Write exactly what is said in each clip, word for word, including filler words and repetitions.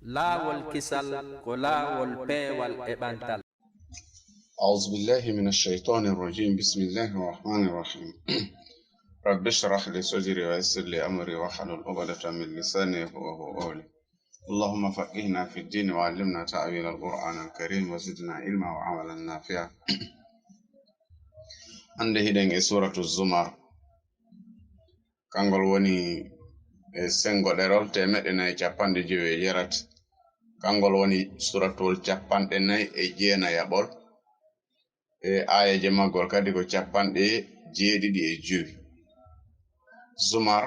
Laawol kisal ko laawol peewal e ɓantal. أعوذ بالله من الشيطان الرجيم. بسم الله الرحمن الرحيم. رب اشرح لي صدري ويسر لي أمري واحلل عقدة من لساني يفقهوا قولي. اللهم فقهنا في الدين وعلمنا تأويل القرآن الكريم وزدنا علما وعملا نافعا. Hannde hiɗen e Suuratu Zumar. Kangol woni e senngo ɗerol teemeɗɗe nayi e cappanɗe jowi e jeetati. Kangol woni suuratuwol cappanɗe nayi e jeenayaɓol. E aayeeje maggol kadi ko cappanɗe jeeɗiɗi e jowi. Zumar,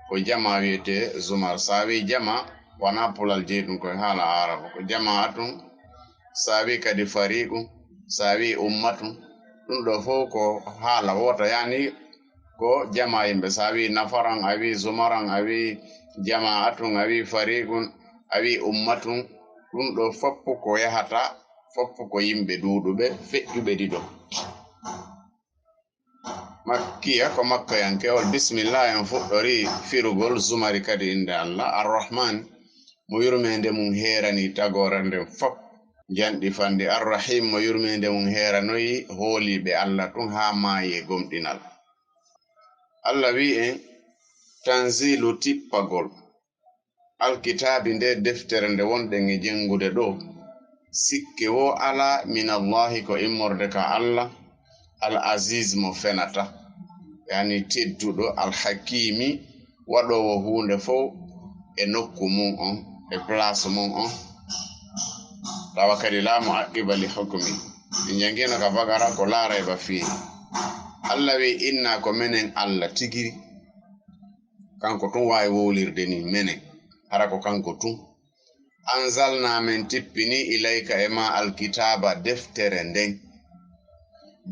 ko jama wiyetee zumar. So a wi'i jama, wanaa pulal jeyi ɗum, ko e haala aarabu. Ko jama tun, so a wi'i kadi fariqu, so a wi'i ummatun, ɗum ɗoo fow ko haala woota, yani ko jama yimɓe. So a wi'i nafaran, a wi'i zumaran, a wi'i jama'atun, a wi'i fariqun, a wi'i ummatun, ɗum ɗoo foppu ko yahata, foppu ko yimɓe ɗuuɗuɓe, feƴƴuɓe ɗiɗo. Makkiya, ko makkayankewol. Bismillah, en fuɗɗori firugol zumari kadi innde Allah. Arrahman, mo yurmeende mum heeranii tagoore nden fop, janɗi fanɗi. Arrahim, mo yurmeende mum heeranoyi hooliiɓe Allah tun haa maayi e gomɗinal. Allah wi'i en, tanziilu tippagol. Alkitaabi, nde deftere nde wonɗen e janngude ɗoo, sikke woo alaa, minallaahi, ko immorde ka Alla, al aziiz, mo fenata, yani tedduɗo, al hakiimi, waɗoowo huunde fow e nokku mum on, e place mum on. Tawa kadi laa mu'aqqiba li hukmi. En janngino ka Baqara ko laa rayba fii. Alla wi'i, inna, ko menen Alla tigi. Kanko tun waawi wowlirde nii, menen, hara ko kanko tun. Anzalna, men tippini, ilayka, e maa, alkitaaba, deftere nden,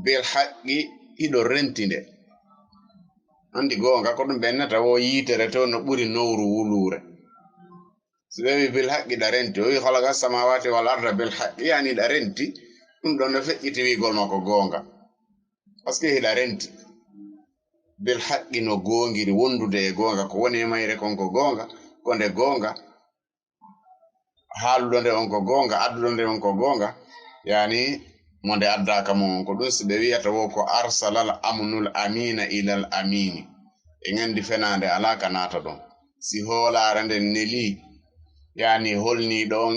bil haqqi, hiɗo renti nde. Anndi goonga, ko ɗum ɓennata wo yiitere to no ɓuri nowru wuluure. Si ɓe wi bil haqqi, ɗa renti, o wi khalaqa samawati wal arda bil haqqi, yani ɗa renti, ɗum ɗon no feƴƴiti wiigol ma ko goonga. Parce que hiɗa renti. Bil haqqi, no goongiri, wondude e goonga, ko woni e mayre kon ko goonga, ko nde goonga, haaluɗo nde on ko goonga, adduɗo nde on ko goonga, yani mo nde addaaka mo on. Ko ɗum si ɓe wi'ata wo ko arsalal amnul amina ilal amini, en anndi fenaande alaa ka naata ɗon. Si hoolaare nden nelii, yani holniiɗo on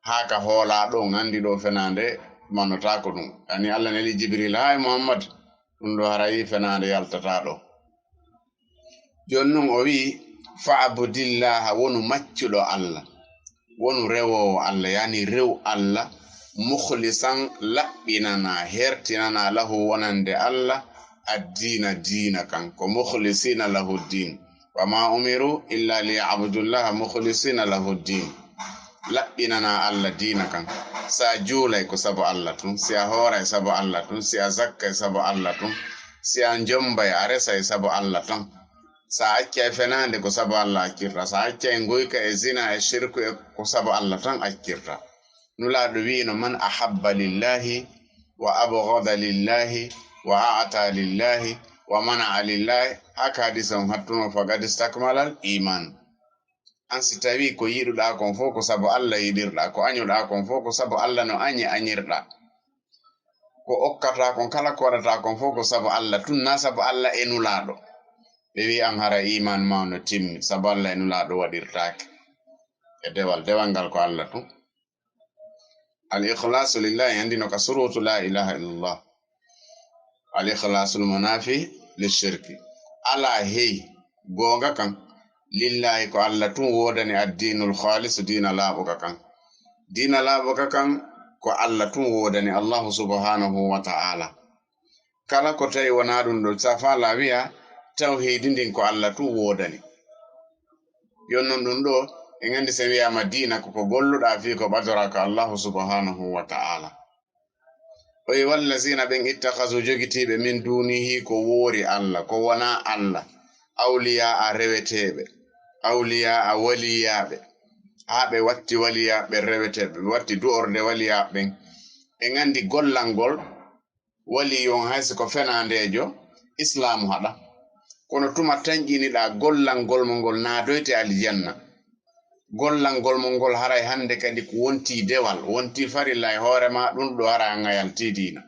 haa ka hoolaaɗo on, anndi ɗo fenaande mannotaako ɗum. Yani Alla neli Jibril, hay Muhammad, ɗum ɗo haray fenaande yaltataa ɗo. Jooni non o wi'i, fa'budillaha, wonu maccuɗo Alla, wonu rewoowo Alla, yani rew Alla, mukhlisan, laɓɓinanaa, hertinanaa, lahu, wonande Alla, addiina, diina kan, ko mukhlisina lahu ddin. Wa ma umiru illa liya'budullaha mukhlisina lahu ddin. Laɓɓinanaa Alla diina kan. Si a juulay ko sabu Alla tun, si a hooray sabu Alla tun, si a zakkay sabu Alla tun, si a njombay a resay sabu Alla tan. Si a accay fenaande ko sabu Alla accirta, si a accay nguyka e zina e shirku e ko sabu Alla tan accirta. Nulaaɗo wi'ino, man ahabba lillahi wa abghada lillahi wa a'ta lillahi wa mana'a lillahi, haa ka hadiisa on hattuno, faqad istakmalal iman. An si tawii ko yiɗuɗaa kon fow ko sabu Alla yiɗirɗaa, ko añuɗaa kon fow ko sabu Alla no añi añirɗaa, ko okkataa kon kala ko waɗataa kon fow ko sabu Alla tun, naa sabu Alla e Nulaaɗo, ɓe wi'i an hara iman ma no timmi, sabu Alla e Nulaaɗo waɗirtaake. E dewal, dewal ngal ko Alla tun. Al ikhlasu lillahi, anndino ka surutu la ilaha illallah. Al ikhlasul munafi li shirki. Alaa hey, goonga kan, lillahi, ko Alla tun woodani, addiinul khaalisu, diina laaɓuka kan. Diina laaɓuka kan ko Alla tun woodani, Allahu subhanahu wa ta'ala. Kala ko tawi wonaa ɗum ɗo, sa faalaa wi'a tawhiidi ndin ko Alla tun woodani. Yon non ɗum ɗo, en anndi si en wi'aama diina ko ko golluɗaa fii ko ɓadoraa ka Allahu subhanahu wa ta'ala. O wi'i, wallazina, ɓen, ittakhadhu, jogitiiɓe, min dunihi, ko woori Alla, ko wonaa Alla, awliyaa, reweteeɓe, awliyaa, waliyaaɓe, haa ɓe watti waliyaaɓe reweteeɓe, ɓe watti du'orde waliyaaɓe ɓen. En anndi gollal ngol waliyu on, hay si ko fenaandeejo, Islaamu haɗa. Kono tuma tanƴiniɗaa gollal ngol mo ngol naadoyte aljanna, Gollangol mo ngol haray hannde kadi ko wontii dewal, wontii farilla e hoore maa, ɗun ɗoo haray an a yaltii diina.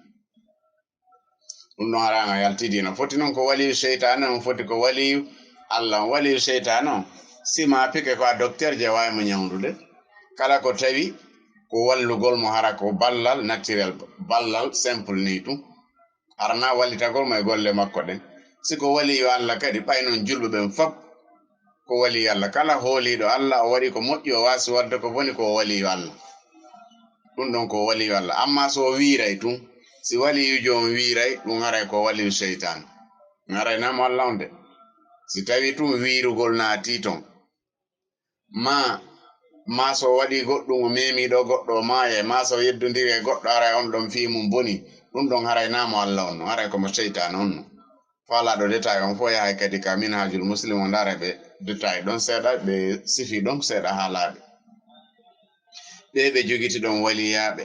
Ɗun ɗon haray an a yaltii diina. Foti non ko waliyu seytaane on, foti ko waliyu Alla on. Waliyu seytaane on, si maa pike ko a docteur je waawi mo ñawndude. Kala ko tawi ko wallugol mo hara ko ballal naturel, ballal simple nii tun. Hara naa wallitagol mo e golle makko ɗen. Si ko waliyu Alla kadi, ɓay non julɓe ɓen fop ko waliyu Alla. Kala hooliiɗo Alla, o waɗi ko moƴƴi, o waasi waɗde ko boni, ko o waliyu Alla. Ɗun ɗon ko o waliyu Alla. Ammaa so o wiiray tun, si waliyuujo on wiiray, ɗun haray ko waliyu seytaane. Haray naa mo Alla on de. Si tawii tun wiirugol naatii ton, maa, maa so o waɗii goɗɗun, o meemii ɗoo goɗɗo, o maayay, maa so o yeddondiri e goɗɗo, haray on ɗon fii mun bonii, ɗun ɗon haray naa mo Alla on non, haray ko mo seytaane on non. Faalaaɗo détail on fow yahay kadi ka Minhajul Muslim, o ndaara ɓe détail ɗon seeɗa, ɓe sifi ɗon seeɗa haalaaɓe. Ɓee ɓe jogiti ɗon waliyaaɓe,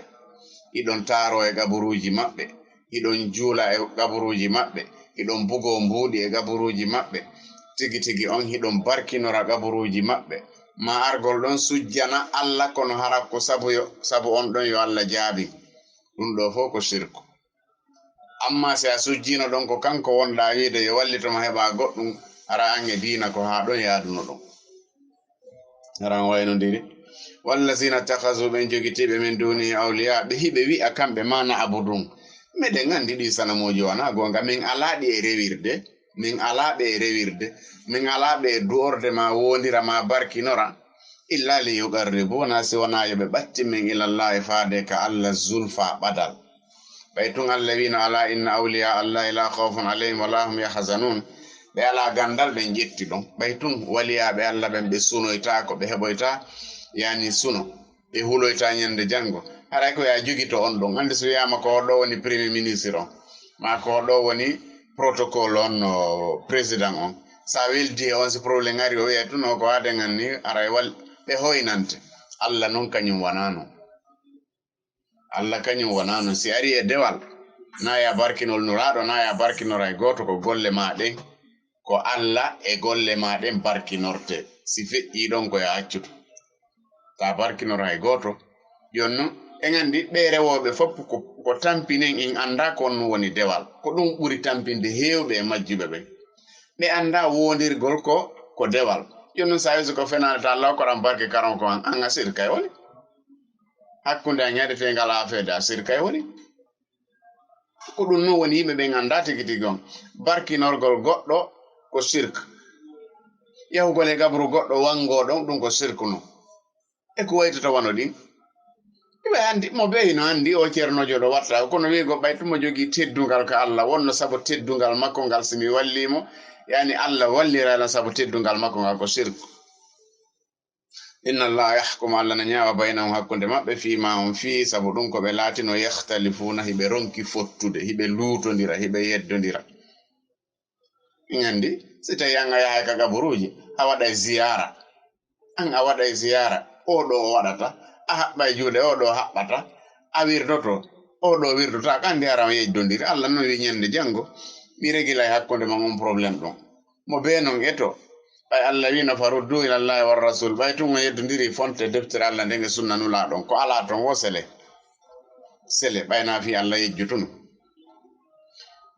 hiɗon taaroo e qaburuuji maɓɓe, hiɗon juula e qaburuuji maɓɓe, hiɗon bugoo mbuuɗi e qaburuuji maɓɓe, tigi tigi on hiɗon barkinora qaburuuji maɓɓe, maa argol ɗon sujjana Alla, kono hara ko sabu yo, sabu on ɗon yo Alla jaabin. Ɗun ɗoo fow ko sirku. Ammaa si a sujjiino ɗon ko kanko wonɗaa wiide yo wallito ma heɓaa goɗɗun, hara an e diina ko haa ɗon yaaduno ɗon. Hara on waynondiri. Wallazina takhazu, ɓen jogitiiɓe min dunihi awliya, ɓe hiɓe wi'a kamɓe ma na'budun. Meɗen anndi ɗii sanamuuji wanaa goonga, min alaa ɗi e rewirde, min alaa ɓe e rewirde, min alaa ɓe e du'orde ma woondira ma barkinora. Illa li yuqarribuna, si wanaa yo ɓe ɓattin min ilallahi faade ka Alla zulfa ɓadal. Ɓay tun Alla wiino, "Ala inna awliya Allahi la khawfun alayhim wa la hum yahzanun." Ɓe alaa gandal, ɓen ƴetti ɗon. Ɓay tun waliyaaɓe Alla ɓen, ɓe sunoytaako, ɓe heɓoyta, yani, suno. Ɓe huloyta ñande jango. Haray ko yaa jogito on ɗon. Anndi so wiyaama ko ɗoo woni premier ministre on, maa ko ɗoo woni protocole on, no président on. Sa weldi e on, si problème ari, o wi'ay tun o ko aaden an ni, aray wal-, ɓe hoynante. Alla non kañum wanaa non. Alla kañum wanaa non. Si ari e dewal, naa ya barkinol Nulaaɗo, naa ya barkinora e gooto, ko golle maa ɗen, ko Alla e golle maa ɗen barkinorte. Si feƴƴii ɗon, ko ya accutu. Taa barkinora e gooto. Jooni non, en anndi ɓee rewooɓe fof ko, ko tampinen, en anndaa ko honno woni dewal. Ko ɗum ɓuri tampinde heewɓe e majjuɓe ɓen. Ɓe anndaa woondirgol ko, ko dewal. Jooni non, so a wi'i ko fenaande, taa law koran barke karon ko an, an a sirkay woni. Hakkunde an ñaɗeteengal aafeede a sirkay woni. Ko ɗum non woni yimɓe ɓen anndaa tigi tigi on. Barkinorgol goɗɗo ko sirk. Yahugol e gabru goɗɗo wangoo ɗon, ɗum ko sirk non. E ko waytata wano ɗin. Iɓe anndi, mo bee hino anndi o ceernoojo ɗo watta, kono wi'ugo ɓay tun mo jogii teddungal ka Alla, wonno sabu teddungal makko ngal si mi wallii mo, yani Alla walliray lan sabu teddungal makko ngal, ko sirk. Inna Allaha yahkumu, Alla na ñaawa baynahum, hakkunde maɓɓe, fii maa hum fii, sabu ɗum ko ɓe laatino, yahtalifuuna, hiɓe ronki fottude, hiɓe luutondira, hiɓe yeddondira. Min anndi, si tawii an a yahay ka gaburuuji, a waɗay ziyaara. An a waɗay ziyaara, oo ɗoo o waɗata, a haɓɓay juuɗe, oo ɗoo haɓɓata, a wirdoto, oo ɗoo wirdotaako, anndi hara on yeddondiri. Alla non wi'i ñande janngo, mi regilay hakkunde mon on problème ɗon. Mo bee non eto, ɓay Alla wi'ino, "Faruddu ila Allahi wa rasul." Ɓay tun on yeddondiri, fonte deftere Alla nden e sunna Nulaaɗo on. Ko alaa ton woo sele. Sele, ɓay naa fii Alla yejjutuno.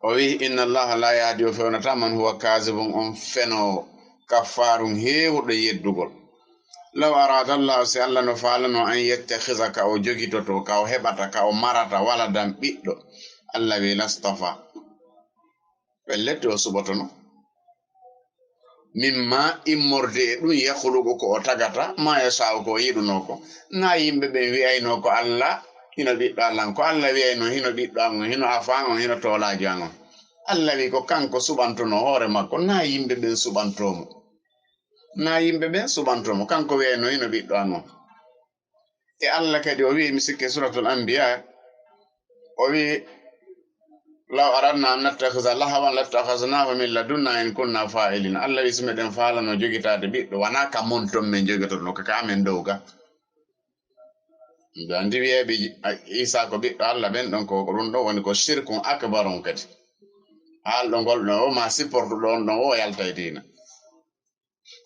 O wi'i, "Inna Allaha la yahdi," o fewnataa, "man huwa kaazibun," on fenoowo, "kaffaarun," heewuɗo yeddugol. "Law araada Allahu," si Alla no faalano, "an yattakhiza," ka o jogitoto, ka o heɓata, ka o marata, waladan, ɓiɗɗo, Alla wi'i, "lastafa." Pellet, o suɓotono. Mimma, immorde e ɗum, yakhluqu, ko o tagata, ma yasha'u, ko o yiɗunoo ko. Naa yimɓe ɓen wi'aynoo ko Alla hino ɓiɗɗo Alla on, ko Alla wi'aynoo hino ɓiɗɗo an on, hino afo an on, hino toolaajo an on. Alla wi'i ko kanko suɓantonoo hoore makko, naa yimɓe ɓen suɓantoo mo. Naa yimɓe ɓen suɓantoo mo, kanko wi'aynoo hino ɓiɗɗo an on. E Alla kadi o wi'i, mi sikke Suratul Anbiya, o wi'i, "Law aradna an nattakhiza lahawan lattakhaznahu min ladunna in kunna fa'ilin." Alla wi'i, "Si meɗen faalano jogitaade ɓiɗɗo, wanaa ka mon ton men jogotono, ka, ka amen dow ga." Ɓe anndi wi'eeɓe Iisaa ko ɓiɗɗo Alla ɓen ɗon, ko, ko ɗum ɗon woni ko shirkun akbarun kadi. Haalɗo ngol ɗon o, ma sipportuɗo on ɗon o, yalta e diina.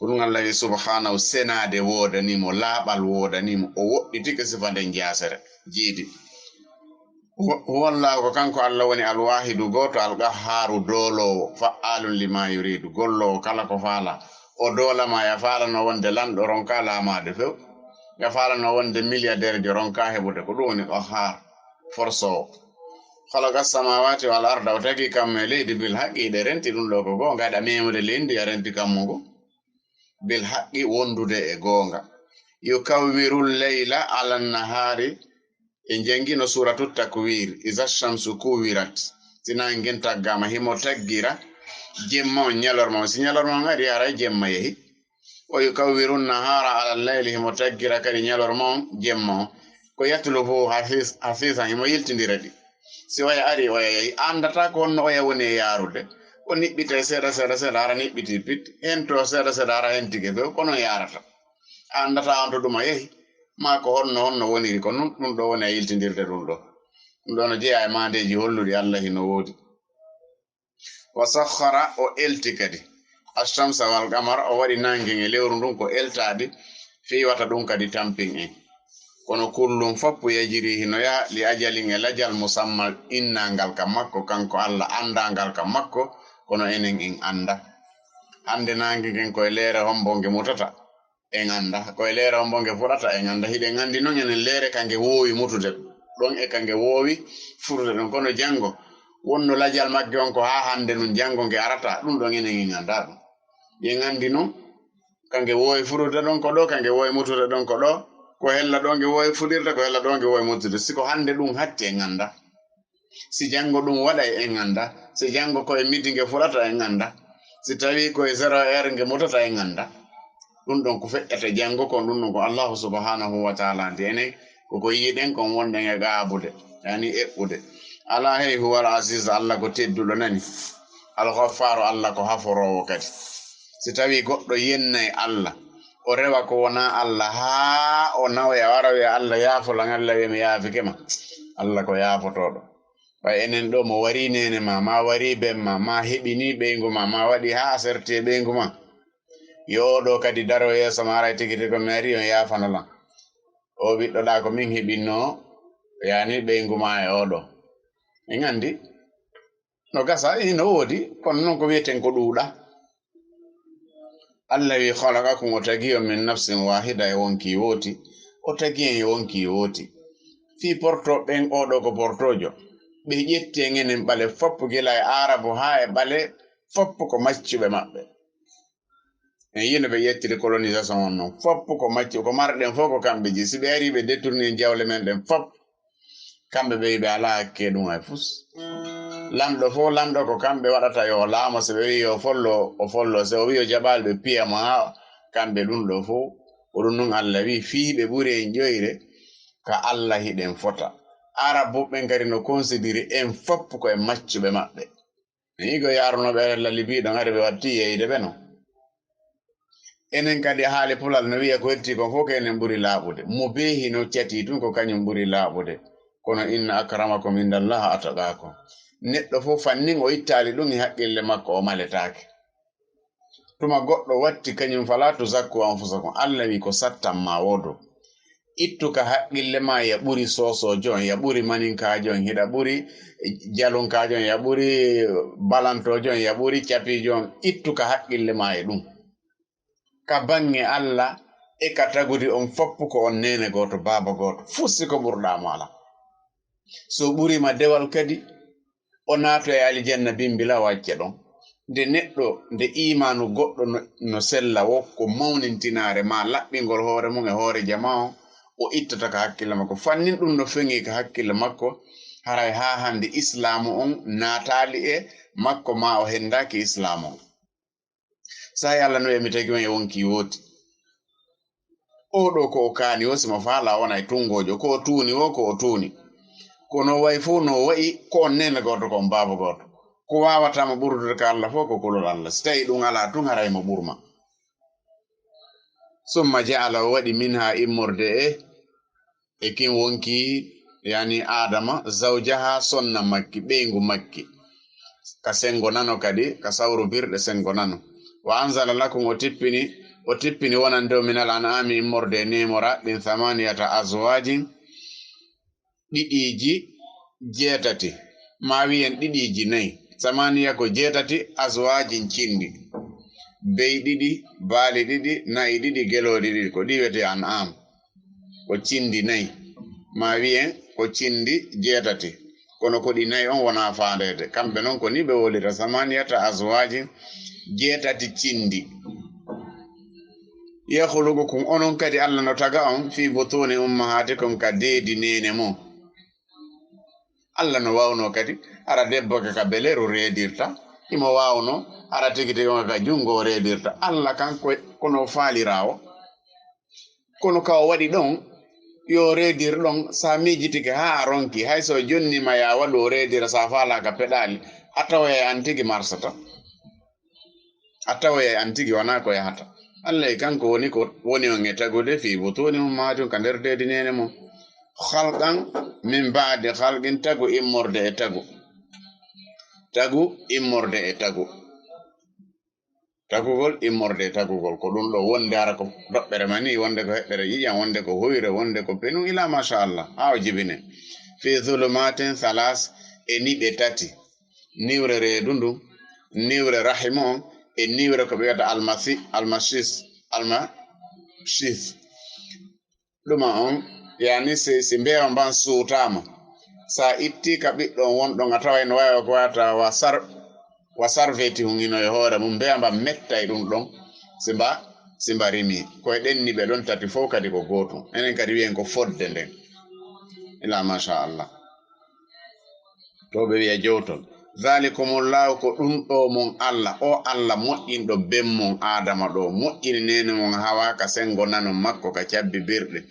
Ko ɗum Allah wi subhanahu, senaade woodanii mo, laaɓal woodanii mo, o woɗɗitike sifa nden jaasere, jiidi. Huwa-, huwallaahu, ko kanko Allah woni alwaahidu gooto, alqahhaaru dooloowo, fa'aalun limaa yuriidu, golloowo kala ko faala. O doola ma, ya faalano wonde lanɗo, ronka laamaade few. Ya faalano wonde miliyadeerjo, ronka heɓude, ko ɗum woni qahhaar, forsoowo. Khalaqa samaawaati wal arda, o tagi kammu e leydi bil haqqi, hiɗe renti ɗum ɗo ko goonga, aɗa meemude leydi ndi, a renti kammu ngu. Bil haqqi, wondude e goonga. Yukawwirul layla alan nahaari, en janngino suuratu Takwir, iza shamsu kuwirat. Si naange ngen taggaama, himo taggira jemma on ñalorma on. Si ñalorma on ari, haray jemma yehi. O yukawwiru nahaara ala layli, himo taggira kadi ñalorma on jemma on. Ko yatlubuhu hafis-, hafisan, himo yiltindira ɗi. Si oya ari, oya yehi, a anndataa ko honno oya woni e yaarude. O niɓɓitay seeɗa, seeɗa, seeɗa, hara niɓɓitii pit. Hentoo seeɗa, seeɗa, hara hentike few, ko non yaarata. A anndataa on to ɗum a yehi, maa ko honno, honno woniri, ko nun ɗum ɗo woni a yiltindirde ɗum ɗo. Ɗum ɗo no jeyaa e maandeeji holluɗi Allah hino woodi. Wa sakhkhara, o elti kadi, ash-shamsa wal qamara, o waɗi naange nge lewru ndun ko eltaaɗi, fii wata ɗum kadi tampin en. Kono kullun foppu yajri hino yaha li ajalin e lajal musamma innaangal ka makko, kanko Allah anndaangal ka makko, kono enen en annda. Hande naange ngen ko e leere hombo nge mutata. En annda. Ko e leere on bo nge fuɗata, en annda. Hiɗen anndi non enen leere ka nge woowi mutude ɗon e ka nge woowi fuɗude ɗon. Kono janngo, wonno lajal magge on ko haa hannde nun janngo nge arata, ɗum ɗon enen en annda ɗum. En anndi non ka nge woowi fuɗude ɗon ko ɗo, ka nge woowi mutude ɗon ko ɗo, ko hella ɗo nge woowi fuɗirde, ko hella ɗo nge woowi mutude. Si ko hannde ɗum hatti, en annda. Si janngo ɗum waɗay, en annda. Si janngo ko e midi nge fuɗata, en annda. Si tawii ko e zéro heure nge mutata, en annda. Ɗum ɗon ko feƴƴata janngo kon, ɗum ɗon ko Allahu subhanahu wa ta'ala anndi. Enen ko ko yiiɗen kon wonɗen e qaabude, yani eɓɓude. Alaa hey, huwal aziz, Allah ko tedduɗo nani. Al ghaffaaru, Allah ko haforoowo kadi. Si tawii goɗɗo yennay Allah, o rewa ko wonaa Allah, haa o nawoya, o ara wiya, "Allah, yaafo lan, Allah wiya, mi yaafike ma." Allah ko yaafotooɗo. Ɓay enen ɗo, mo warii neene ma, ma warii ben ma, ma heɓinii ɓeyngu ma, ma waɗi haa a serti e ɓeyngu ma. Yo oo ɗo kadi daro yeeso ma, aray tigi tigi ko mi arii on yaafano lan. Oo ɓiɗɗo ɗa ko min heɓinnoo, yani ɓeyngu ma e oo ɗo. En anndi. No gasa, hino woodi, kono non ko wi'eten ko ɗuuɗa. Allah wi, "Khalaqakum", o tagi on, "min nafsin wahida", e wonkii wooti. O tagi en e wonkii wooti. Fii portooɓe ɓen, oo ɗo ko portoojo. Ɓe ƴetti en enen ɓale foppu, gila e Aarabu haa e ɓale foppu ko maccuɓe maɓɓe. En yino ɓe ƴettiri colonisation on non. Foppu ko maccu, ko marɗen fof ko kamɓe jeyi. Si ɓe arii ɓe détourni en jawle men ɗen fop, kamɓe ɓe ɓe alaa hakke ɗum hay fus. Lanɗo fof lanɗo ko kamɓe waɗata yo laamo. Si ɓe wi'i yo follo, o follo. Si o wi'i yo jaɓaali ɓe piya mo haa kamɓe ɗum ɗo fof. Ko ɗum nun Allah wi'i fii ɓe ɓuri en ƴoyre ka Allah hiɗen fota. Arabu ɓen kadi no considiri en fop ko en maccuɓe maɓɓe. Mi yigo yaarunooɓe rella Libi ɗon, hari ɓe watti yeyde ɓe non. Enen kadi haali pulal no wi'a ko hetti kon fof ko enen ɓuri laaɓude. Mo beehi no catii tun ko kañum ɓuri laaɓude. Kono inna akramakum indallahi atqakum. Neɗɗo fof fannin o ittaali ɗum e haqqille makko o maletaake. Tuma goɗɗo watti kañum fala tuzakku anfusakum. Allah wi ko sattan ma woodo. Ittu ka haqqille ma ya ɓuri soosoojo on, ya ɓuri maninkaajo on, hiɗa ɓuri jalunkaajo on, ya ɓuri balantoojo on, ya ɓuri capiijo on. Ittu ka haqqille ma e ɗum. Ka baŋŋe Allah e ka tagudi on foppu ko on neene gooto, baaba gooto. Fuu si ko ɓurɗaa mo alaa. So ɓuri ma dewal kadi, o naatoya e aljanna bimbila o acca ɗon. Nde neɗɗo, nde iimaanu goɗɗo no, no sella wo ko mawnintinaare maa laɓɓingol hoore mum e hoore jamaa on, o ittata ka hakkille makko. Fannin ɗum no feŋi ka hakkille makko, haray haa hannde islaamu on naataali e makko maa o henndaaki islaamu on. Sahay Allah no wi'a mi tagi on e wonkii wooti. Oo ɗoo ko o kaani o, si mo faalaa wona e tunngoojo, ko o tuuni o, ko o tuuni. Kono wayi fof no wayi ko on neene gooto, ko on baaba gooto. Ko waawataa mo ɓurdude ka Allah fof ko kulol Allah. Si tawii ɗum alaa tun, haray mo ɓurma. Summa ja'ala, o waɗi minha, immorde e e kin wonkii, yani Aadama, zawjaha, sonna makki, ɓeyngu makki. Ka sengo nano kadi, ka sawru birɗe sengo nano. Wa anzala lakum, o tippini O tippini wonande o minal an'aami immorde e neemora ɗin samaniyata azwaajin, ɗiɗiiji jeetati, maa wi'en ɗiɗiiji nayi. Samaniya ko jeetati, azwaajin cindi. Be'i ɗiɗi, baali ɗiɗi, na'i ɗiɗi, gelooɗi ɗiɗi, ko ɗi wi'etee an'aam. Ko cindi nayi, maa wi'en ko cindi jeetati. Kono ko ɗi nayi on wonaa faandeede. Kamɓe non ko ni ɓe wolira, samaniyata azwaajin, jeetati cindi. Yakhluqukum, onon kadi Alla no taga on, fii butuuni ummahaatikum, ka deedi neene mon. Alla no waawnoo kadi, hara debbo ka, ka beleeru reedirta, himo waawnoo, hara tigi tigi on ka junngo o reedirta. Alla kan ko, kono o faaliraa o. Kono ka o waɗi ɗon, yo o reedir ɗon, sa miijitike haa a ronki, hay so o jonni ma ya waɗu o reedira, sa faalaaka peɗaali, a tawoyay an tigi marsata. A tawoyay an tigi wanaa ko yahata. Alla e kanko woni ko woni on e tagude fii butuuni ummahaatikum ka nder deedi neene mon. Khalqan min ba'di khalqin, tagu immorde e tagu. Tagu immorde e tagu. Tagugol immorde e tagugol, ko ɗun ɗoo wonde hara ko doɓɓere manii, wonde ko heɓɓere ƴiƴan, wonde ko huyre, wonde ko penun, ila masha Allah, haa o jibine. Fii zulumatin thalas, e niɓe tati. Niwre reedu ndun, niwre rahimu on, e niwre ko ɓe wi'ata almasi-, almasis, almasis. Ɗuma on, yani si, si mbeewa mban suutaama, sa itti ka ɓiɗɗo on won ɗon, a taway no waawi ko wata wa sar-, wa sarveti hun hino e hoore mun, mbeewa mban mettay ɗun ɗon, si mba, si mba rimi. Ko e ɗen niɓe ɗon tati fow kadi ko gootun. Enen kadi wi'en ko fodde nden. Ila masha Allah. To ɓe wi'a jowtol. Dhalikumullahu, ko ɗun ɗoo mon Alla, o Alla moƴƴinɗo ben mon Aadama ɗoo, moƴƴini neene mon Hawaa ka senngo nanon makko ka cabbi birɗe.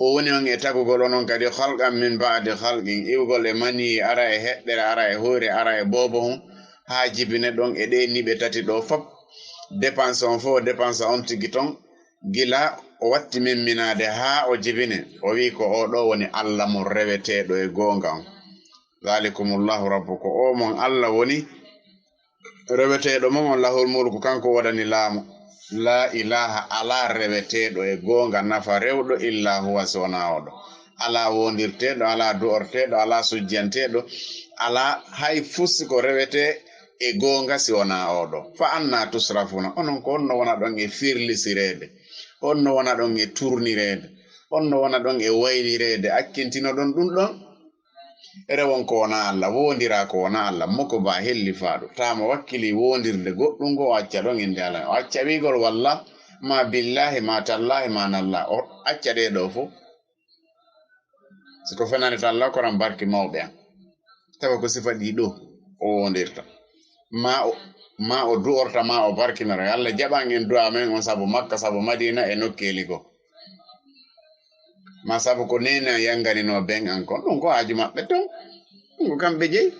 O woni on e tagugol onon kadi, khalqan min ba'di khalqin, iwgol e manii, ara e heɓɓere, ara e huyre, ara e boobo hun, haa jibine ɗon e ɗee niɓe tati ɗoo fop. Dépense on fow, dépense on tigi ton, gila o watti memminaade haa o jibine, o wi'i ko oo ɗoo woni Alla mon reweteeɗo e goonga on. Dhalikumullahu rabbukum, ko oo mon Alla woni reweteeɗo mon on, lahul mulku, kanko woodani laamu. Laa ilaaha, alaa reweteeɗo e goonga nafa rewɗo illa huwa, si wonaa oo ɗoo. Alaa woondirteeɗo, alaa du'orteeɗo, alaa sujjanteeɗo, alaa hay fus ko rewetee e goonga si wonaa oo ɗoo. Fa anna tusrafuna? Onon ko honno wona ɗon e firlisireede? Honno wona ɗon e turnireede? Honno wona ɗon e waylireede? Accintinoɗon ɗun ɗon? Rewon ko wonaa Alla, woondiraa ko wonaa Alla, moko ba hellifaaɗo. Taa mo wakkilii woondirde goɗɗun goo, o acca ɗon innde Alla. O acca wi'ugol walla, maa billaahi, maa tallaahi, maa nallaa. O acca ɗee ɗoo fow. Si ko fenani tan, law koran barki mawɓe an. Tawa ko sifa ɗii ɗoo o wondirta. Maa o, maa o du'orta, maa o barkinora. Yo Alla jaɓan en du'aa men on sabu Makka, sabu Madiina e nokkeeli goo. Maa sabu ko neene an yanganinoo ben an kon. Ɗun ko haaju maɓɓe ton. Ɗun ko kamɓe jeyi.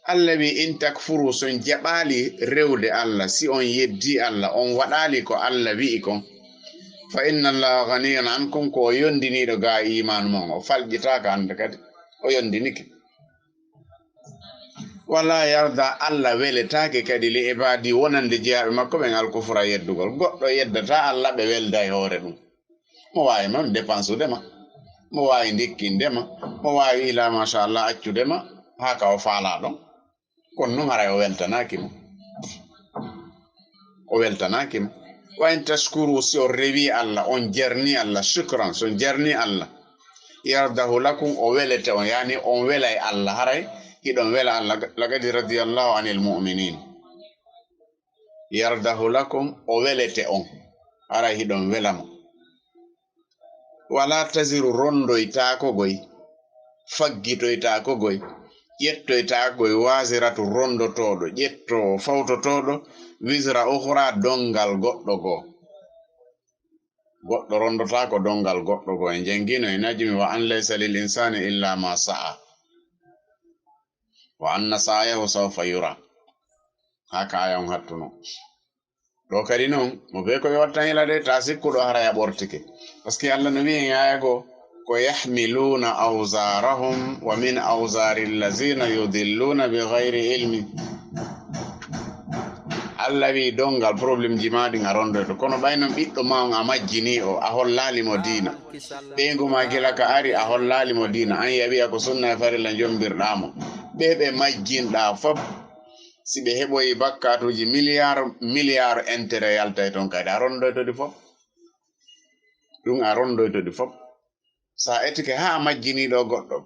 Alla wi'i, "In takfuru, si on jaɓaali rewde Alla, si on yeddii Alla, on waɗaali ko Alla wi'i kon, fa inna Allaha ghaniyun ankum, ko o yondiniiɗo ga iimaanu mon, o falƴitaaka hande kadi, o yondinike. Wala yarda, Alla weletaake kadi li ibaadi, wonande jeyaaɓe makko ɓen, al kufra, yeddugol. Goɗɗo yeddataa Alla ɓe welda e hoore ɗun." Mo waawi non dépensude ma, mo waawi ndikkinde ma, mo waawi ila machallah accude ma haa ka o faalaa ɗon. Kono non haray o weltanaaki mo. O weltanaaki mo. Wa in tashkuru, si on rewi Alla, on jarni Alla, shukran, si on jarni Alla, yardahu lakum, o welete on, yani on welay Alla, haray hiɗon wela Alla, laqad radiyallahu anil mu'minin. Yardahu lakum, o welete on, haray hiɗon wela mo. Wala taziru, rondoytaako goy, faggitoytaako goy, ƴettoytaako goy, waziratu, rondotooɗo, ƴettoowo, fawtotooɗo, wizra ukhra, dongal goɗɗo goo. Goɗɗo rondotaako dongal goɗɗo goo. En jangino e najmi, "Wa an laysa lil insani illa ma sa'a, wa anna sa'yahu sawfa yura." Haka aya on hattuno. Ɗoo kadi non, mo bee ko ɓe watta hila de, taa sikku ɗoo haray a ɓortike. Parce que Alla no wi'i en aya goo, "Ko yahmiluna awzarahum wa min awzari allazina yudilluna bi ghayri ilmi." Alla wi'i, "Donngal, problème ji maa ɗin a ronndoyto. Kono ɓay non ɓiɗɗo maa on a majjinii o, a hollaali mo diina. Ɓeyngu maa gila ka ari, a hollaali mo diina. An ya wi'a ko sunna e farilla njombirɗaa mo. Ɓe ɓe majjinɗaa fof, si ɓe heɓoyi bakkaatuuji miliyaar, miliyaar intérêt yaltay ton kadi. A ronndoyto ɗi fof. Ɗum a ronndoyto ɗi fof." Sa etike haa majjiniiɗo goɗɗo,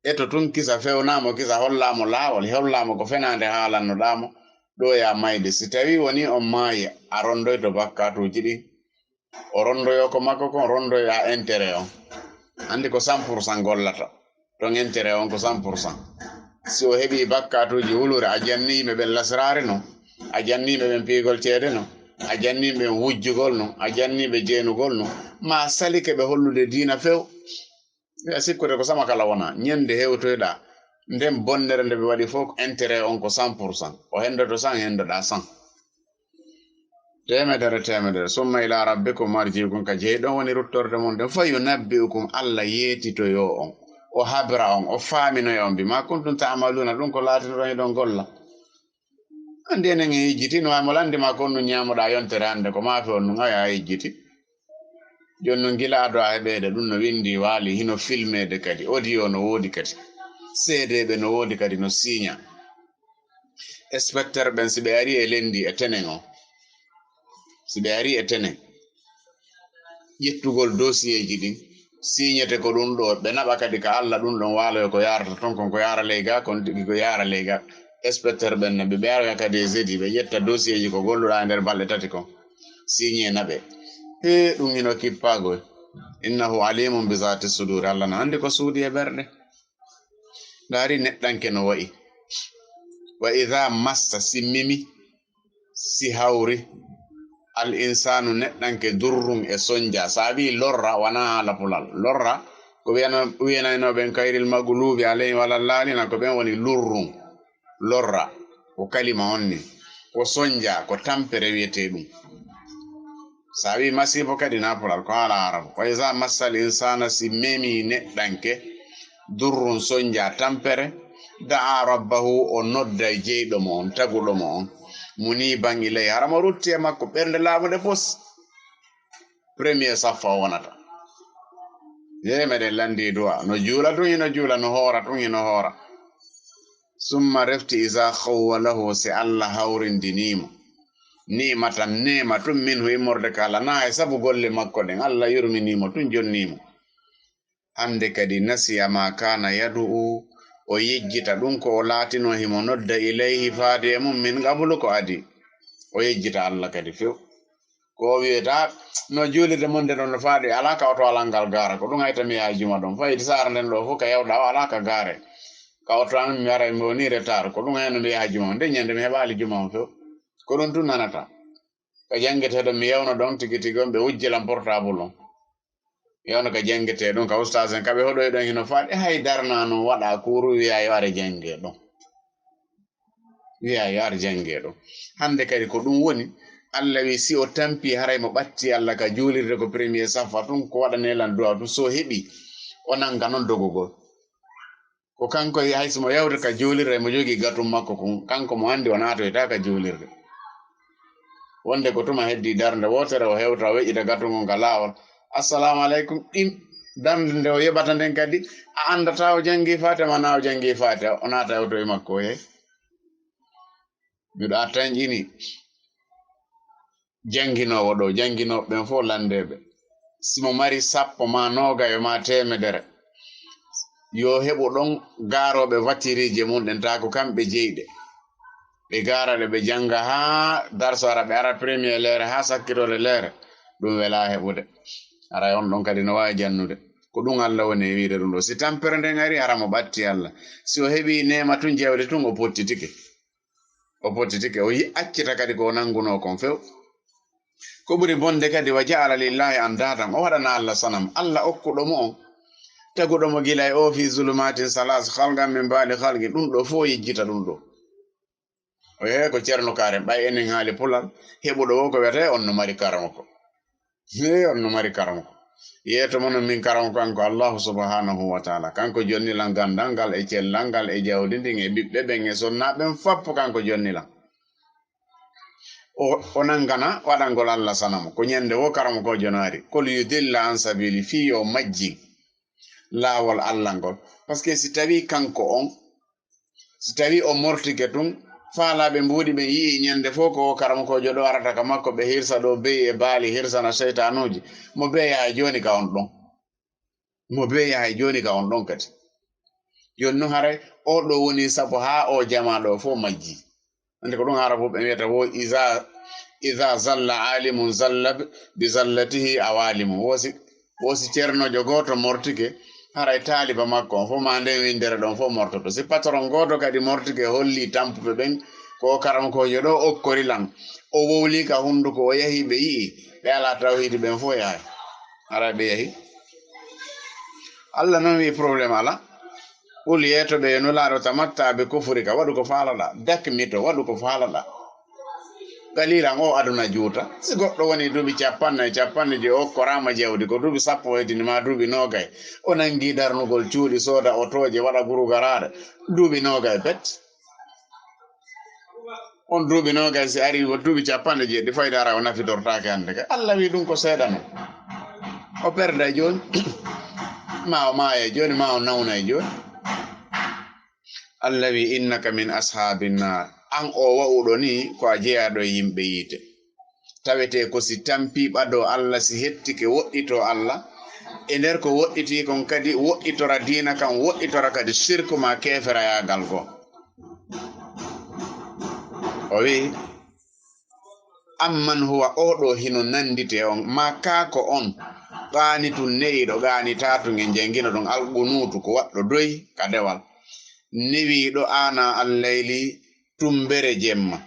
eto tun kisa fewnaa mo, kisa hollaa mo laawol, hollaa mo ko fenaande haalannoɗaa mo, ɗo ya mayde. Si tawii wonii on maayi, a ronndoyto bakkaatuuji ɗin. O ronndoyoo ko makko kon, ronndoyaa intérêt on. Anndi ko cent pour cent gollata. Ton intérêt on ko cent pour cent. Si o heɓii bakkaatuuji wulure, a jannii yimɓe ɓen lasraare non, a jannii ɓe ɓen piygol ceede non, a jannii ɓe ɓen wujjugol non, a jannii ɓe jeenugol non, maa salike ɓe hollude diina few. Ɓe a sikkude ko sama kala wona, ñande hewtoyɗaa, nden bonnere nde ɓe waɗi fof, intérêt on ko cent pour cent. O henndoto cent, henndoɗaa cent. Teemedere, teemedere. "Summa ila rabbikum marji'ukum," ka jeyi ɗon woni ruttorde mon ɗen. "Fa yunabbi'ukum," Alla yeetitoyo on, o habra on, o faaminoya on, "bima kuntum ta'maluna," ɗum ko laatinoɗon hiɗon golla. Anndi enen en yejjiti, no wayi mo lanndi ma kon nun ñaamoɗaa yontere hannde, ko maafe on nun, aya a yejjiti. Jooni non gila ado a heɓeede, ɗum no winndi waali, hino filmeede kadi, audio no woodi kadi, seedeeɓe no woodi kadi, no siiña. Inspecteur ɓen, si ɓe arii e lenndi e tenen on, si ɓe arii e tenen, ƴettugol dosiyee ji ɗin, siiñete ko ɗum ɗo, ɓe naɓa kadi ka Alla ɗum ɗon waaloyo ko yaarata ton kon, ko yaara ley gaa, kon tigi ko yaara ley gaa. Inspecteur ɓen ne, ɓe ɓe ara kadi e jeudi, ɓe ƴetta dosiyee ji ko golluɗaa e nder balɗe tati kon, siiñee naɓe. Hee, ɗum hino kippaagoy. "Innahu alimun bi zati sudur," Alla no anndi ko suuɗi e ɓerɗe. Ndaari neɗɗanke no wa'i. "Wa idha massa," si memi, si hawri, "al insanu," neɗɗanke, "durrun," e sonja. Saabi lorra wanaa haala pulal. Lorra ko wiyana-, wiyanaynoo ɓen kayril maglubi alayhim wala laalina, ko ɓen woni lurrun. Lorra ko kalima on ni. Ko sonja, ko tampere wiyetee ɗum. Sa wi masiibo kadi na pulal, ko haala arabu. "Wa iza massal insana," si memi neɗɗanke, "durrun," sonja, tampere, "da'a rabbahu," o nodday jeyɗo mo on, taguɗo mo on, "muniban ilayhi," hara mo rutti e makko, ɓernde laaɓunde fos. Premier saffa o wonata. Ye meɗen landi du'a. No juula tun hino juula, no hoora tun hino hoora. Summa refti iza khawwalahu, si Allah hawrindini mo ni'matan, neema tun minhu, immorde ka Allah, na e sabu golle makko ɗen, Allah yurmini mo tun, jonni mo. Hande kadi nasiya ma kana yad'u, o yejjita ɗun ko o laatino himo nodda ilayhi faade e mum min qablu ko adi. O yejjita Allah kadi few. Ko o wi'ata, no juulirde mon nden ɗon no faade, alaa ka oto alal ngal gaara, ko ɗun hayta mi yaha juma ɗon. Fayde saara nden ɗo fof ka yawɗa o alaa ka gaare. Ka oto an mi aray mi woni retard, ko ɗun hayno mi yaha juma on. Nden ñande mi heɓaali juma on few. Ko ɗun tun nanata. Ka janngeteeɗo mi yewno ɗon tigi tigi on, ɓe wujji lan portable on. Yewno ka janngetee ɗon, ka ustaas en, ka ɓe hoɗoyi ɗon hino faade, hay darna non waɗa kuuru wi'a yo are jannge ɗon. Wi'a yo ar jannge ɗon. Hande kadi ko ɗun woni, Allah wi si o tampi haray mo ɓatti Allah ka juulirde ko premier saffa tun, ko waɗane lan du'a tun, so heɓi, o nanga non dogugol. Ko kanko hay si mo yawti ka juulirde, mo jogii gatun makko kun, kanko mo andi o naatoyta ka juulirde. Wonde ko tuma heddi darnde wootere, o hewta, o weƴƴita gatun ngon ka laawol. "Assalamu aleykum." Ɗin darnde nde o yoɓata nden kadi, a andata o jangi Faatiha, ma na o jangi Faatiha, o naata e oto e makko, o yehi. Miɗo a tanƴini. Janginoowo ɗo, janginooɓe ɓen fof landeeɓe. Si mo mari sappo ma noogayo ma teemedere, yo heɓu ɗon gaarooɓe watiriije mun ɗen, taa ko kamɓe jeyɗe. Ɓe gaara ɗe, ɓe jannga haa darso ara, ɓe ara premier leere haa sakkitorde leere, ɗum welaa heɓude. Aray on ɗon kadi no waawi jannude. Ko ɗum Allah woni e wiide ɗum ɗo. Si tampere nden ari, hara mo ɓatti Allah. Si o heɓii neema tun, jawdi tun, o pottitike. O pottitike, o yi-, accita kadi ko o nanngunoo kon few. Ko ɓuri bonde kadi, "wa ja'ala lillahi andaadan," o waɗana Allah sanam, Allah okkuɗo mo on, taguɗo mo gila e o, "fi zulumatin salas, khalqan min ba'di khalqin," ɗum ɗo fof yejjita ɗum ɗo. O yehe ko Ceerno Kaare, ɓay enen haali Pulal, heɓuɗo o ko wiyata on no mari karamoko. Hee, on no mari karamoko. Yeeto mon min karamoko kanko Allahu subhanahu wa ta'ala. Kanko jonni lan gandal ngal e cellal ngal e jawdi ndin e ɓiɓɓe ɓen e sonnaaɓe ɓen fappo kanko jonni lan. O, o nangana waɗangol Alla sanamu. Ko ɲande woo karamokoojo no ari. Qul yudilla an sabili, fii yo majjin laawol Alla ngol. Parce que si tawii kanko on, si tawii o mortike tun, faalaaɓe mbuuɗi ɓen yi'ii ɲande fow ko woo karamokoojo ɗoo arata ka makko, ɓe hirsa ɗoo be'i e baali, hirsana seytaanuuji. Mo beyaa e jooni ka on ɗon. Mo beyaa e jooni ka on ɗon kadi. Jooni non haray oo ɗoo woni sabu haa oo jamaa ɗoo fow majjii. Anndi ko ɗum Arabu ɓe wiyata wo iza, iza zalla alimun zalla bi zallatihi awalimu. Wo si, wo si ceernoojo gooto mortike, haray taaliba makko on fow maa nden winndere ɗon fow mortoto. Si patron gooto kadi mortike holli tampuɓe ɓen ko karamokoojo ɗoo okkori lan, o wowli ka hunnduko, o yahi ɓe yi'i, ɓe alaa tawhiidi ɓen fow yahay. Haray ɓe yahi. Alla non wi'i problème alaa. Qul yeeto ɓe yo Nulaaɗo tamatta bi kufrika, waɗu ko faalaɗaa, dakmito, waɗu ko faalaɗaa. Qalilan, oo aduna juuta. Si goɗɗo woni duuɓi capanɗe, capanɗe joy, o okkoraama jawdi, ko duuɓi sappo o heddini maa duuɓi noogay. O nangi darnugol cuuɗi, sooda otooje, waɗa gurugaraaɗe. Duuɓi noogay pet. On duuɓi noogay si ari, o duuɓi capanɗe jeeɗiɗi fayda ara o nafitortaake hannde kay. Alla wi'i ɗum ko seeɗa non. O perday jooni, maa o maayay jooni, maa o nawnay jooni. Alla wi'i, "Innaka min ashaabin naar." An oo wa'uɗo nii, ko a jeyaaɗo e yimɓe yiite. Tawetee ko si tampii ɓadoo Alla, si hettike woɗɗitoo Alla, e nder ko woɗɗitii kon kadi woɗɗitora diina kan, woɗɗitora kadi sirku maa keeferayaagal goo. O wi'i, "Amman huwa," oo ɗoo hino nannditee on, maa kaa ko on, qaanitun ne'iiɗo, qaanitaatun en janngino ɗon, alqunuutu ko waɗɗo doy ka dewal, newiiɗo aanaa allayli, tumbere jemma.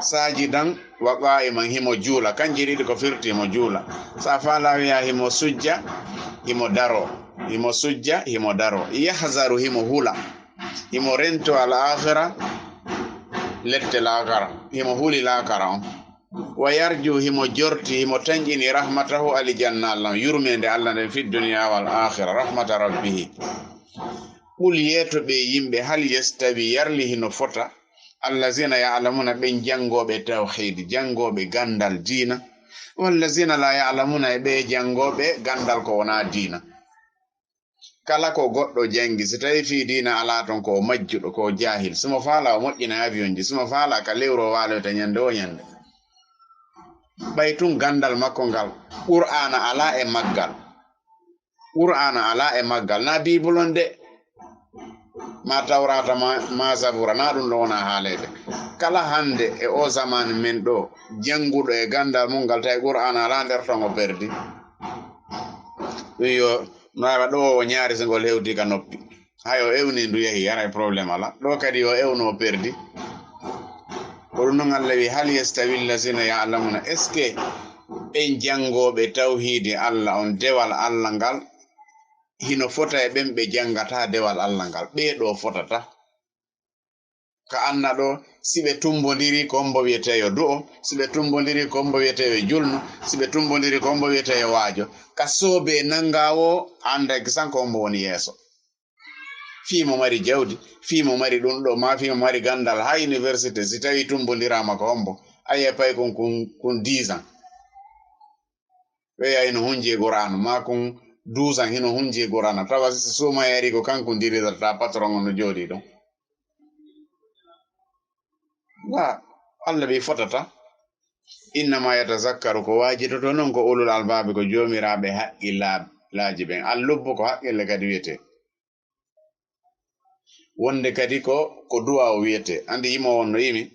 Saajidan wa qaa'iman, himo juula. Kanji ɗiɗi ko firti himo juula. Sa faalaa wi'a himo sujja, himo daroo. Himo sujja, himo daroo. Yahzaru, himo hula. Himo rento al aakhira, lette laakara. Himo huli laakara on. Wa yarju, himo jorti, himo tanƴini rahmatahu, aljanna Alla on, yurmeende Alla nden, fi dunya wal aakhira, rahmata rabbihi. Qul, yeeto ɓe yimɓe, hal yastawi, yarli hino fota, allazina ya'lamuna, ɓen janngooɓe tawhiid, janngooɓe ganndal diina, wallazina la ya'lamuna, e ɓe janngooɓe ganndal ko wonaa diina. Kala ko goɗɗo janngi, si tawii fii diina alaa ton, ko o majjuɗo, ko o jaahil. Si mo faalaa, o moƴƴina avion ji. Si mo faalaa, ka lewru o waaloyta ɲande woo ɲande. Ɓay tun ganndal makko ngal, Qur'aana alaa e maggal. Qur'aana alaa e maggal, naa Biibul on de, maa Tawraata, maa, maa Zabuura, naa ɗun ɗon wonaa haaleede. Kala hannde e oo zamaanu men ɗoo, jannguɗo e ganndal mun ngal, tawi Qur'aana alaa nder ton, o perdi. Ɗun yo, no waawi ɗoo o ɲaari si ngol hewtii ka noppi. Hay o ewnii ndu yahii, haray problème alaa. Ɗoo kadi yo ewnu o perdi. Ko ɗun non Alla wi'i, "Hal yastawi allazina ya'lamuna?" Est-ce que ɓen janngooɓe tawhiidi Alla on, dewal Alla ngal, hino fota e ɓen ɓe janngataa dewal Alla ngal? Ɓee ɗoo fotata. Ka anna ɗoo, si ɓe tumbondiri, ko hombo wi'etee yo du'o? Si ɓe tumbondiri, ko hombo wi'etee yo julnu? Si ɓe tumbondiri, ko hombo wi'etee yo waajo? Ka soobee nanngaa woo, a annday kisan ko hombo woni yeeso. Fii mo mari jawdi, fii mo mari ɗun ɗoo, maa fii mo mari ganndal haa université, si tawii tumbondiraama ko hombo, a yi'ay paykun kun, kun dix ans. Ɓe yi'ay hino hunji e Qur'aana, maa kun douze ans hino hunji e Qur'aana. Tawa si suumayee ari ko kanko dirirata patron on no jooɗii ɗon. Wa, Alla ɓe fotata. Innama yatazakkaru, ko waajitoto non ko ulul albaabi, ko joomiraaɓe haqqillaaji ɓen. Al lubbu ko haqqille kadi wi'etee. Wonde kadi ko, ko du'a o wi'etee. Anndi yimoowo on no yimi,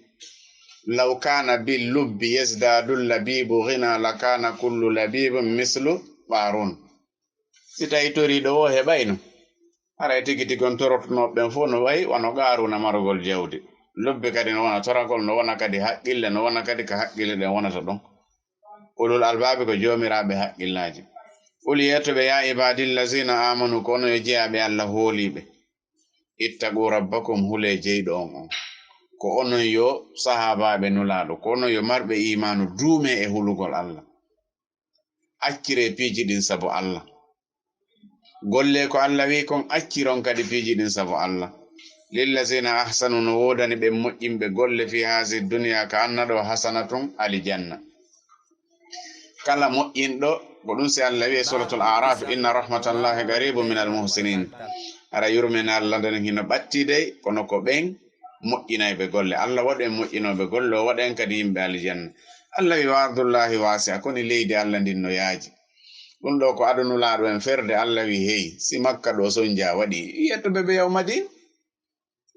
"Law kaana bil lubbi yazdaadu labiibu ghina, la kaana kullu labiibin mislu Qaaruun." Si tawii toriiɗo woo heɓayno, haray tigi tigi on torotonooɓe ɓen fow no wayi wano Qaaruuna marugol jawdi. Lubbi kadi no wona toragol, no wona kadi haqqille, no wona kadi ka haqqille ɗen wonata ɗon. Ulul albaabi ko joomiraaɓe haqqillaaji. Qul, yeeto ɓe, yaa ibaadillazina aamanu, ko onon yo jeyaaɓe Alla hooliiɓe. Ittaqu rabbakum, hulee jeyɗo on on. Ko onon yo sahaabaaɓe Nulaaɗo, ko onon yo marɓe iimaanu, duumee e hulugol Alla. Acciree piiji ɗin sabu Alla. Gollee ko Alla wi'i kon, acciron kadi piiji ɗin sabu Alla. Lillazina ahsanu, no woodani ɓen moƴƴinɓe golle, fi hazihi dunya, ka anna ɗoo, hasanatun, alijanna. Kala moƴƴinɗo, ko ɗun si Allah wi'i e Suratul A'raf, "Inna rahmatallahi qaribun minal muhsinin." Hara yurmeende Allah nden hino ɓatti dey, kono ko ɓen moƴƴinayɓe golle. Allah waɗu en moƴƴinooɓe golle, o waɗa en kadi yimɓe alijanna. Allah wi'i, "Wa ardullahi wasi'a," koni leydi Allah ndin no yaaji. Ɗun ɗoo ko ado Nulaaɗo en ferde, Allah wi'i, "Hey, si Makka ɗoo sonja waɗi, yetto ɓe ɓe yaw Madina."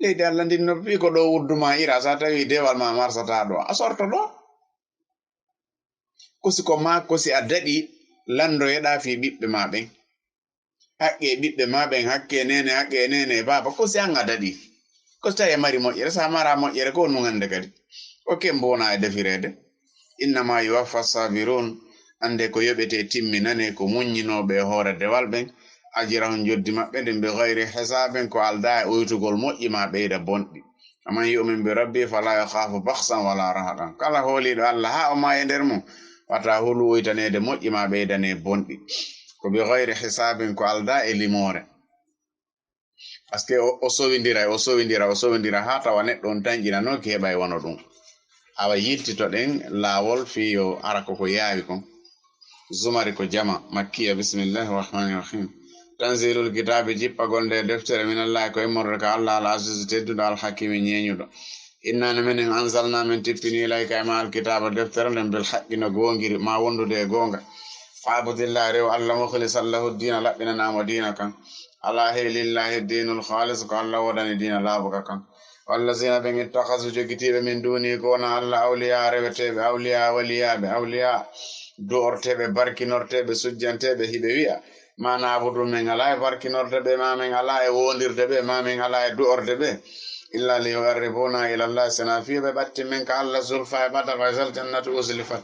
Leydi Allah ndin no fii ko ɗoo wuddu maa ira, sa tawi dewal maa marsataa ɗoo, a sorto ɗoo. Ko si ko maa, ko si a daɗi, landoyeɗaa fii ɓiɓɓe maa ɓen. Haqqee ɓiɓɓe maa ɓen, haqqee neene, haqqee neene e baaba, ko si an a daɗi. Ko si tawi a mari moƴƴere, sa maraa moƴƴere, ko honɗun hannde kadi? Ko kembo wona e defireede. Innama yuwaffa sabirun, annde ko yoɓetee timminanee ko muññinooɓe e hoore dewal ɓen, ajrahum, njoddi maɓɓe ndin, bi gayri hisaabin, ko aldaa e oytugol moƴƴi maa ɓeyda bonɗi. Wa man yu'min bi rabbi fala yaxaafu baxsan wala rahaqan. Kala hooliiɗo Allah haa o maaya e nder mun, wata hulu oytaneede moƴƴi maa ɓeydanee bonɗi. Ko bi gayri hisaabin, ko aldaa e limoore. Parce que o, o sowindira, o sowindira, o sowindira haa tawa neɗɗo on tanƴinanooki heɓay wano ɗun. Awa yiltitoɗen laawol fii yo ara ko ko yaawi kon. Zumari ko jama, Makkiya, bismillahi rahmani rahim. Tanzilul kitaabi, jippagol nde deftere, minallahi, ko immorde ka Allah, al azizi, tedduɗo, al hakimi, ñeeñuɗo. Inna no menen anzalna, men tippini, ilayka, e ma, al kitaaba, deftere nden, bil haqqi, no goongiri, ma wondude e goonga. Fa'budillaha, rew Allah, mukhlisan lahu diina, laɓɓinanaa mo diina kan. Alaa hey, lillahi diinul khaalis, ko Allah woodani diina laaɓuka kan. Wallazina, ɓen, ittakhadhu, jogitiiɓe, min duuni, ko wona Allah, awliya, reweteeɓe, awliya, waliyaaɓe, awliya, du'orteeɓe, barkinorteeɓe, sujjanteeɓe, hiɓe wi'a, ma na'buduhum, men alaa e barkinorde ɓe, ma men alaa e woondirde ɓe, ma men alaa e du'orde ɓe, illa li yuqarribuna ila Allah, sina fii ɓe ɓattin men ka Allah, zulfa, e ɓadal, wa izal jannatu uzlifat.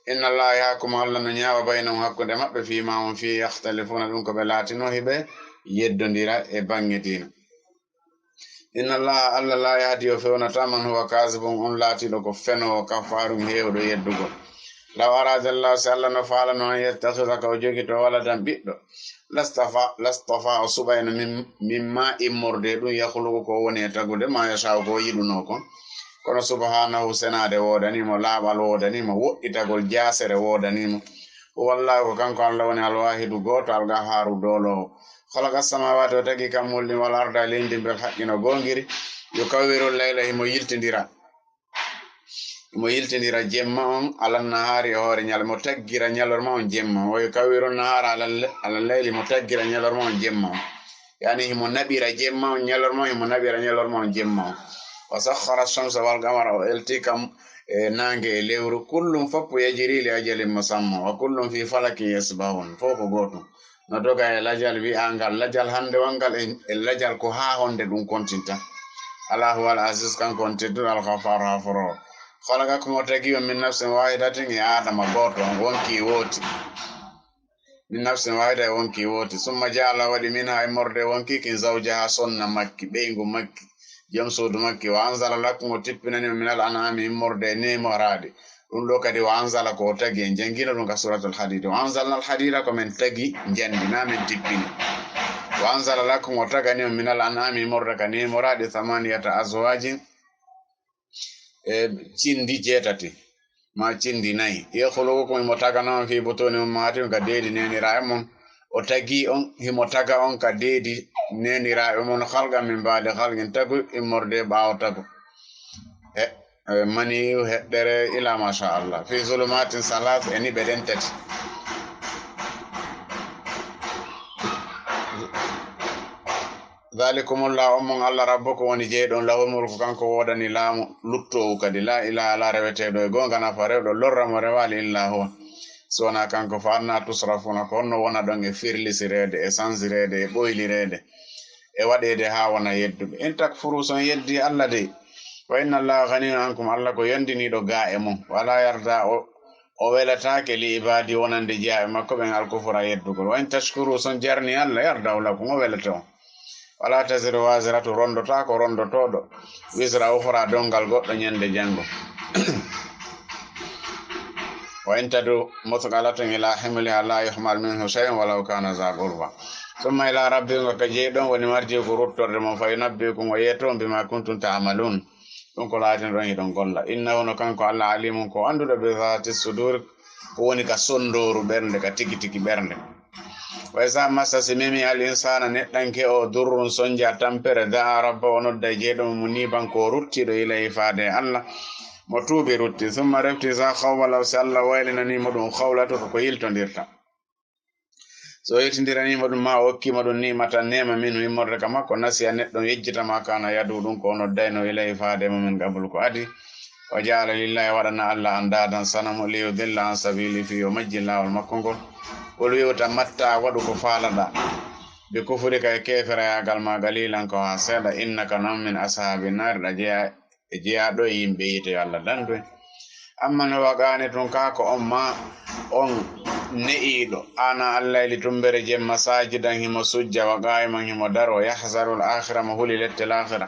Inna Allah, yahkumu, Allah no ñaawa, baynahum, hakkunde maɓɓe, fii ma hum fii yakhtalifuna, ɗun ko ɓe laatinoo hiɓe yeddondira e baŋŋe diina. Inna Allah, Allah, la yahdi, o fewnataa, man huwa kaazibun, on laatiiɗo ko fenoowo, kaffaarun, heewɗo yeddugol. Law araada Allah, si Allah no faalano, an yattakhidha, ka o jogito, waladan, ɓiɗɗo, lastafa, lastafa, o suɓayno min, mimma, immorde ɗun, yakhluqu, ko o woni e tagude, ma yasha'u, ko o yiɗunoo kon. Kono subhanahu, senaade woodanii mo, laaɓal woodanii mo, woɗɗitagol jaasere woodanii mo. Huwa Allahu, ko kanko Allah woni, al-waahidu, gooto, al-qahhaaru, dooloowo. Khalaqa as-samaawaati, o tagi kammuuli ɗin, wal arda, e leydi ndin, bil haqqi, no goongiri. Yukawwiru al-layla, himo yiltindira. Himo yiltindira jemma on, ala nahaari, e hoore ñal-, mo taggira ñalorma on jemma on. Wa yukawwiru nahaara ala l-, ala layli, mo taggira ñalorma on jemma on. Yani himo naɓira jemma on, ñalorma on, himo naɓira ñalorma on, jemma on. Wa sakhkhara shamsa wal qamara, o elti kam e naange e lewru. Kullun, fof, yajri li ajalin musamma. Wa kullun fi falakin yasbahun. Fof ko gootum. No doga e lajal wi'angal, lajal hannde wongal e, e lajal ko haa honde ɗum kontinta. Alaa huwal aziz, kanko on tedduɗo, al ghafaar, haforoowo. Khalaqakum, o tagi on, min nafsin waahidatin, e Aadama gooto, on wonki wooti. Min nafsin waahida, e wonki wooti. Summa ja'ala, waɗi, minha, immorde e wonki kin, zawjaha, sonna makki, ɓeyngu makki, jom suudu makki. Wa anzala lakum, o tippinani on, minal an'aami, immorde e neemoraaɗi. Ɗum ɗoo kadi, wa anzala, ko o tagi, en janngino ɗum ka Suuratul Hadiid. Wa anzalnal hadiida, ko men tagi njandi, naa men tippini. Wa anzala lakum, o tagani on, minal an'aami, immorde ka neemoraaɗi, thamaniyata azwaajin, e cindi jeetati, maa cindi nayi. Yakhluqukum, himo tagana on, fii butuuni ummahaatikum, ka deedi neeniraaɓe mon. O tagi on, himo taga on ka deedi neeniraaɓe mon, khalqan min ba'di khalqin, tagu immorde ɓaawo tagu. E, e maniyu, heɗɗere, ila ma sha Allah. Fii zulumaatin salaas, e niɓe ɗen tati. Dhalikumullahu, on mon Allah, rabbukum woni jeyɗo on, lahul mulku, kanko woodani laamu luttoowu kadi, laa ilaaha, alaa reweteeɗo e goonga nafa rewɗo lorra mo rewaali illaa huwa, si wonaa kanko. Fa annaa tusrafuuna, ko honno wonaɗon e firlisireede, e sansireede, e ɓoylireede, e waɗeede haa wona yedduɓe? In takfuru, si on yeddii Allah dey, fa inna Allaha ghaniyun ankum, Allah ko yondiniiɗo gaa e mon. Wa laa yardaa, o O welataake li ibaadi wonande jiyaaɓe makko ɓen alkufra yeddugol. Wa in tashkuru, son jarni Allah, yardahu lakum, o welata on. Wala taziru waziratu, rondotaako rondotooɗo, wizra ukhra, dongal goɗɗo ñande janngo. Wa in tadu muthqalatun ila himliha la yuhmal minhu shay'un walaw kana za qurba. Summa ila rabbikum, ka jeyɗo on woni marji'ukum, ruttorde mon, fa yunabbi'ukum, o yeeto on, bima kuntum ta'malun, ɗum ko laatinoɗon hiɗon golla. Innahu, no kanko Allah, alimun, ko annduɗo, bi dhati sudur, ko woni ka sondooru ɓernde, ka tigi tigi ɓernde. Wa iza massa, si memi al insana, neɗɗanke o, durrun, sonja, tampere, da'a rabba, o nodda e jeyɗo mo, muniban, ko ruttiɗo, ilayhi, faade e Allah, mo tuubi rutti, summa, refti, iza khawwala, si Allah waylinani mo ɗum, khawlatoto ko yiltondirta. So o yiltindiraniima ɗum, ma o okkiima ɗum ni'matan, neema, minhu, immorde ka makko, nasiya, neɗɗo on yejjita ma kana yad'u, ɗum ko o noddayno, ilayhi, faade e mumen, qablu, ko adii. O ja'ala lillahi, waɗana Allah andaadan, sanamu, liyudilla an sabili, fii yo majjin laawol makko ngol. Qul, wi'u tan, matta, waɗu ko faalaɗaa, bi kufrika, e keeferayaagal maa, qalilan, ko haa seeɗa, innaka, non min, ashaabi naari, ɗa jeyaa e jeyaaɗo e yimɓe yiite, yo Allah dandu en. Amman huwa qaanitun, kaa ko on maa on ne'iiɗo, aanaa al-layli, tumbere jemma, saajidan, himo sujja, wa qaa'iman, himo daroo, yahzarul aakhira, mo huli lette laakhira,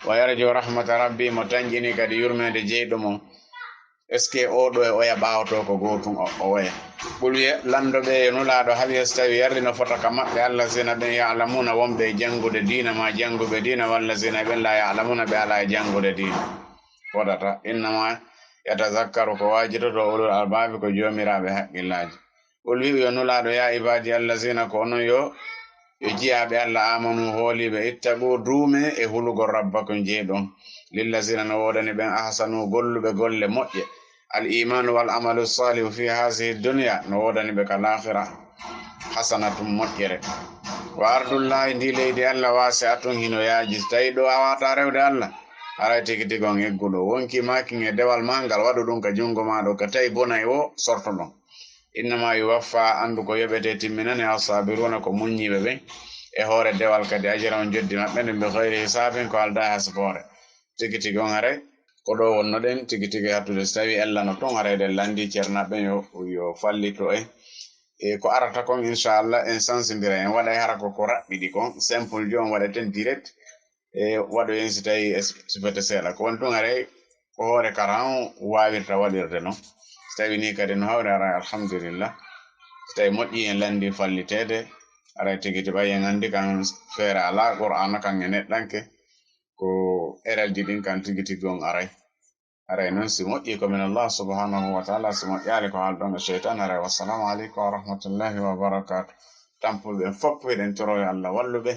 wa yarju rahmata rabbi, mo tanƴini kadi yurmeende jeyɗo mum. Est-ce que oo ɗoo e oya ɓaawotoo ko gootun o, o oya? Qul, wi'e, lanndo ɓe, yo Nulaaɗo, hal yastawi, yarlino fota ka maɓɓe, allazina, ɓen, ya'lamuuna, wonɓe e janngude diina, maa jannguɓe diina, wallazina, ɓen, laa ya'lamuuna, ɓe alaa e janngude diina? Fotata. Innama yatazakkaru, ko waajitoto, ulul albaabi, ko joomiraaɓe haqqillaaji. Qul, wi'u, yo Nulaaɗo, yaa ibaadi, allazina, ko onon, yo yo jiyaaɓe Allah, aamanu, hooliiɓe, ittaqu, duumee e hulugol, rabbakum, jeyɗo on. Lillazina, no woodani ɓen, ahsanu, golluɓe golle moƴƴe, al iimaanu wal amalu saalihu fi haasihi dunya, no woodani ɓe ka laakhira, hasanatun, moƴƴere. Wa ardullahi, ndi leydi Allah, waasi'atun, hino yaaji. Si tawii ɗoo a waawataa rewde Allah, haray tigi tigi on egguɗo. Wonkii maa kin e dewal maa ngal, waɗu ɗum ka junngo maa ɗoo, ka tawi bonay woo, sorto ɗon. Innama yuwaffa, anndu ko yoɓetee, timminanee, assaabiruuna, ko muññiiɓe ɓen, e hoore dewal kadi, ajrahum, joddi maɓɓe nden, bi ghayri hisaabin, ko aldaa hasboore. Tigi tigi on haray, ko ɗoo wonnoɗen tigi tigi hattude. Si tawii ellano tun, haray ɗen lanndii ceernaaɓe ɓen yo, yo fallito en. E ko arata kon, inchallah, en sansindira, en waɗay hara ko, ko raɓɓiɗi kon, simple jo on waɗeten direct. E waɗoyen si tawii es-, sifete seeɗa. Ko woni tun haray ko hoore kara on waawirta waɗirde non. Si tawii nii kadi no hawri, haray alhamdulillah. Si tawii moƴƴii en lanndii falliteede, haray tigi tigi ɓay en anndi kan feere alaa, Qur'aana kan e neɗɗanke, ko erelji ɗin kan tigi tigi on aray. Haray non si moƴƴii ko min Allah subhanahu wa ta'ala, si moƴƴaali ko haalɗon e seytaan, haray. Wassalamu aleykum wa rahmatullahi wa barakatuh. Tampol ɓen fof hiɗen toro yo Allah wallu ɓe.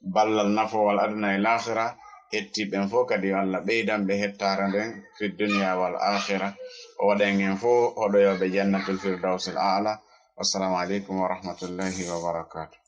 Ballal nafoowal aduna e laakhira. Hettii ɓen fof kadi yo Allah ɓeydan ɓe hettaare nden fi dunya wal akhira. O waɗa en en fof hoɗoyooɓe jannatul firdawsil a'la. Wassalamu aleykum wa rahmatullahi wa barakatuh.